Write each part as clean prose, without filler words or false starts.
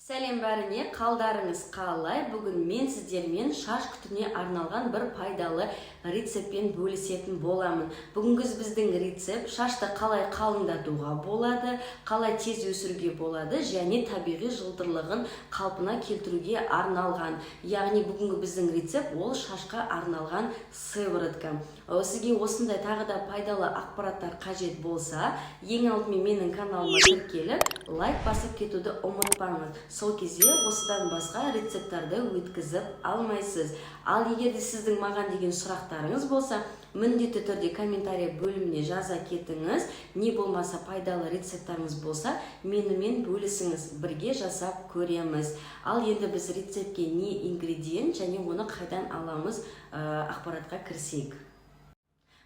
Сәлем бәріне! Қалдарыңыз қалай? Бүгін мен сіздермен шаш күтіміне арналған бір пайдалы рецептпен бөлісетін боламын. Бүгінгі біздің рецепт: шашты қалай қалыңдатуға болады, қалай тез өсіруге болады және табиғи жылтырлығын қалпына келтіруге арналған. Яғни бүгінгі біздің рецепт — ол шашқа арналған сыворотка. Сізге осындай тағы да пайдалы ақпараттар қажет болса, ең алдымен менің каналыма тіркеліп, лайк басып кетуді ұмытпаңыз. Сол кезде осыдан басқа рецепттарды өткізіп алмайсыз. Ал егер де сіздің маған деген сұрақтарыңыз болса, міндетті түрде комментарий бөліміне жаза кетіңіз. Не болмаса пайдалы рецепттарыңыз болса, менімен бөлісіңіз, бірге жасап көреміз. Ал енді біз рецептке не ингредиент және оны қайдан аламыз, ақпаратқа кірісейік.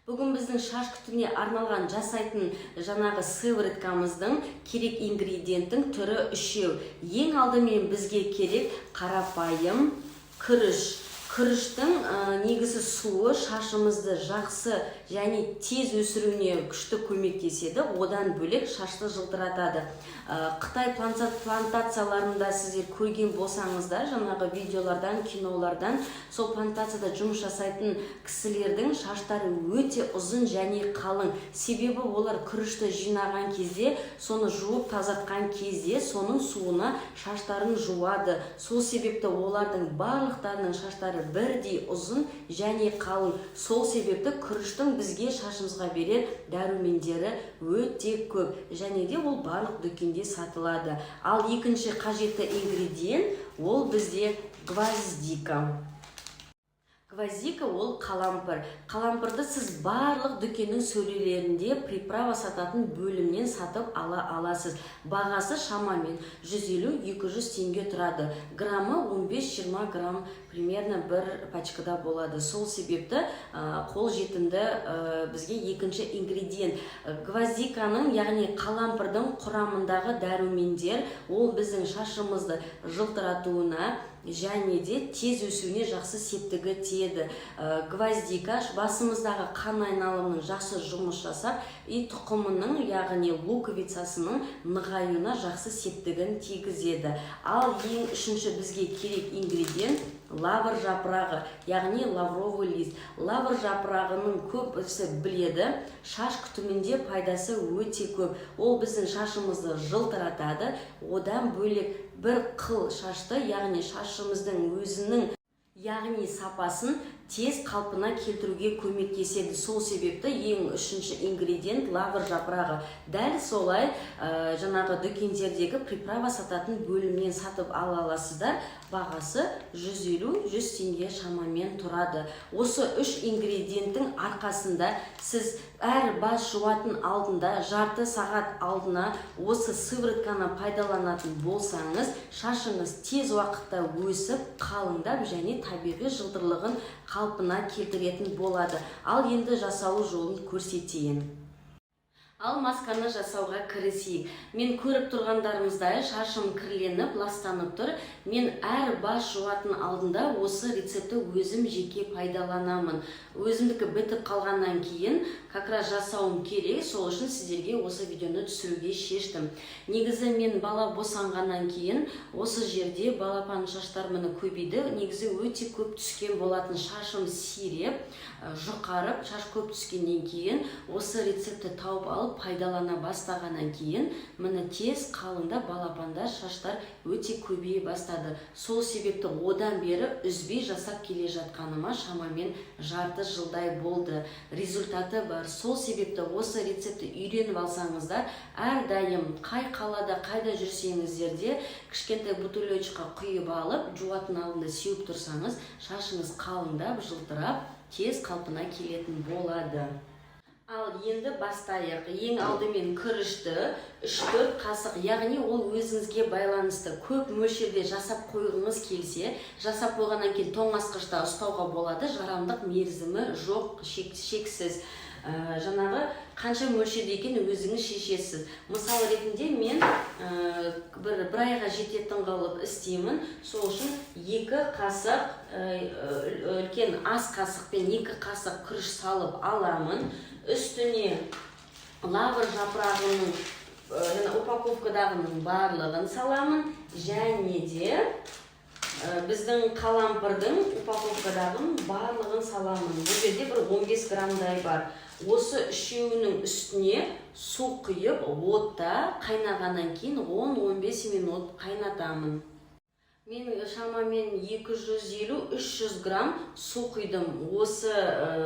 Бүгін біздің шаш күтіміне арналған жасайтын жаңағы сывороткамыздың керек ингредиенттің түрі үшеу. Ең алдымен бізге керек қарапайым күріш. Күріштің негізі суы шашымызды жақсы және тез өсіруіне күшті көмектеседі, одан бөлек шашты жылтыратады. Қытай плантацияларында сіздер көрген болсаңыздар, жаңағы видеолардан, кинолардан, сол плантацияда жұмыс жасайтын кісілердің шаштары өте ұзын және қалың. Себебі олар күрішті жинаған кезде, соны жуып тазартқан кезде соның суына шаштарын жуады. Сол себепті олардың барлықтарының шаштары бірдей ұзын және қалың. Сол себепті күріштің бізге, шашымызға берер дәрумендері өте көп және де ол барлық дүкенде сатылады. Ал екінші қажетті ингредиент — ол бізде гвоздика. Гвоздика — ол қалампыр. Қалампырды сіз барлық дүкеннің сөрелерінде приправа сататын бөлімнен сатып ала аласыз. Бағасы шамамен 150-200 теңге тұрады. Граммы 15-20 грамм примерно бір пачкада болады. Сол себепті қол жетімді бізге екінші ингредиент. Гвоздиканың, яғни қалампырдың құрамындағы дәрумендер ол біздің шашымызды жылтыратуына және де тез өсуіне жақсы септігі тиеді. Гвоздика басымыздағы қан айналымының жақсы жұмыс жасап и тұқымының, яғни луковицасының нығаюына жақсы септігін тигізеді. Ал ең үшінші бізге керек ингредиент — лавр жапырағы, яғни лавровый лист. Лавр жапырағының көбісі біледі, шаш күтімінде пайдасы өте көп. Ол біздің шашымызды жылтыратады, одан бөлек бір қыл шашты, яғни шашымыздың өзінің, яғни сапасын тез қалпына келтіруге көмектеседі. Сол себепті ең үшінші ингредиент — лавр жапырағы. Дәл солай жаңағы дүкендердегі приправа сататын бөлімнен сатып ала аласыздар. Бағасы 150-100 теңге шамамен тұрады. Осы үш ингредиенттің арқасында сіз әр бас жуатын алдында жарты сағат алдына осы сыворотканы пайдаланатын болсаңыз, шашыңыз тез уақытта өсіп, қалыңдап және табиғи жылтырлығын қалпына келтіретін болады. Ал енді жасалу жолын көрсетейін. Ал масканы жасауға кірісейік. Мен көріп тұрғандарыңыздай, шашым кірленіп, ластанып тұр. Мен әр бас жуатын алдында осы рецептті өзім жеке пайдаланамын. Өзімдікі бітіп қалғаннан кейін как раз жасауым керек, сол үшін сіздерге осы видеоны түсіруге шештім. Негізі мен бала босанғаннан кейін осы жерде балапан шаштар міне көбейді. Негізі өте көп түскен болатын. Шашым сиреп, жұқарып, шаш көп түскеннен кейін осы рецептті тауып алып, пайдалана бастағаннан кейін міне тез қалыңдап, балапандар, шаштар өте көбейе бастады. Сол себепті одан бері үзбей жасап келе жатқаныма шамамен жарты жылдай болды. Результаты бар. Сол себепті осы рецептті үйреніп алсаңыздар, әрдайым қай қалада, қайда жүрсеңіздер де, кішкентай бутылечка құйып алып, жуатын алдында сеуіп тұрсаңыз, шашыңыз қалыңдап, жылтырап, тез қалпына келетін болады. Ал енді бастайық. Ең алдымен күрішті 3-4 қасық, яғни ол өзіңізге байланысты. Көп мөлшерде жасап қойғыңыз келсе, жасап қойғаннан кейін тоңазытқышта ұстауға болады, жарамдық мерзімі жоқ, шексіз. Жаңағы қанша мөлшерде екенін өзіңіз шешесіз. Мысал ретінде мен бір айға жететін қылып істеймін. Сол үшін 2 қасық, үлкен ас қасықпен 2 қасық күріш салып аламын. Үстіне лавр жапырағының Жаңа упаковкадағының барлығын саламын және де біздің қалампырдың упаковкадағының барлығын саламын. Бұл жерде бір 15 граммдай бар. Осы үшеуінің үстіне су құйып, отта қайнағаннан кейін 10-15 минут қайнатамын. Мен шамамен 250-300 грамм су құйдым. Осы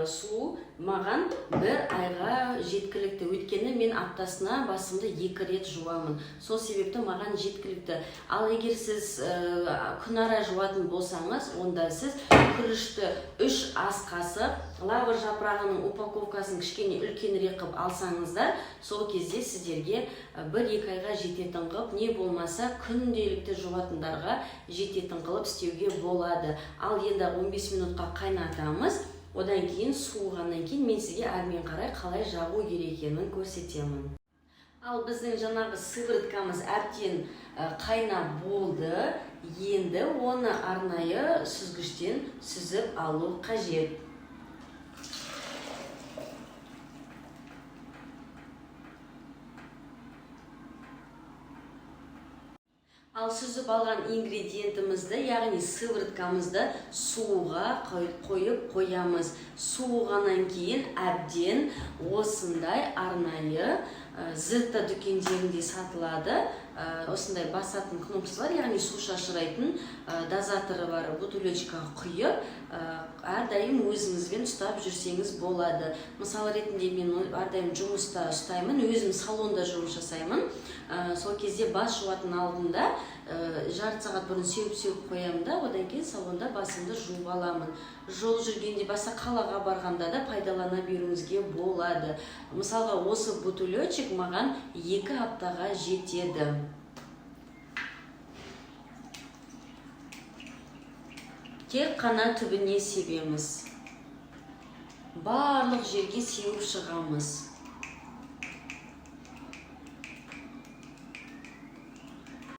су маған бір айға жеткілікті. Өйткені мен аптасына басымды 2 рет жуамын. Сол себепті маған жеткілікті. Ал егер сіз күнара жуатын болсаңыз, онда сіз күрішті 3 ас қасық, лавр жапырағының упаковкасын кішкене үлкенірек қылып алсаңыздар, сол кезде сіздерге 1-2 айға жететін қылып, не болмаса күнделікті жуатындарға жететін қылып істеуге болады. Ал енді 15 минутқа қайнатамыз. Одан кейін суығаннан кейін мен сізге әрмен қарай қалай жағу керек екенін көрсетемін. Ал біздің жаңағы сывороткамыз әбден қайнап болды. Енді оны арнайы сүзгіштен сүзіп алу қажет. Ал сүзіп алған ингредиентімізді, яғни сывороткамызды суға қойып қоямыз. Суығаннан кейін әбден осындай арнайы Зетта дүкендерінде сатылады. Осындай басатын кнопкасы бар, яғни су шашырайтын дозаторы бар бутылочкаға құйып, әрдайым өзіңізбен ұстап жүрсеңіз болады. Мысал ретінде мен әрдайым жұмыста ұстаймын, өзім салонда жұмыс жасаймын. Сол кезде бас жуатын алдында жарты сағат бұрын сеуіп-сеуіп қоямын да, одан кейін салонда басымды жуып аламын. Жол жүргенде, басқа қалаға барғанда да пайдалана беруіңізге болады. Мысалға, осы бутылечек маған 2 аптаға жетеді. Тек қана түбіне себеміз. Барлық жерге сеуіп шығамыз.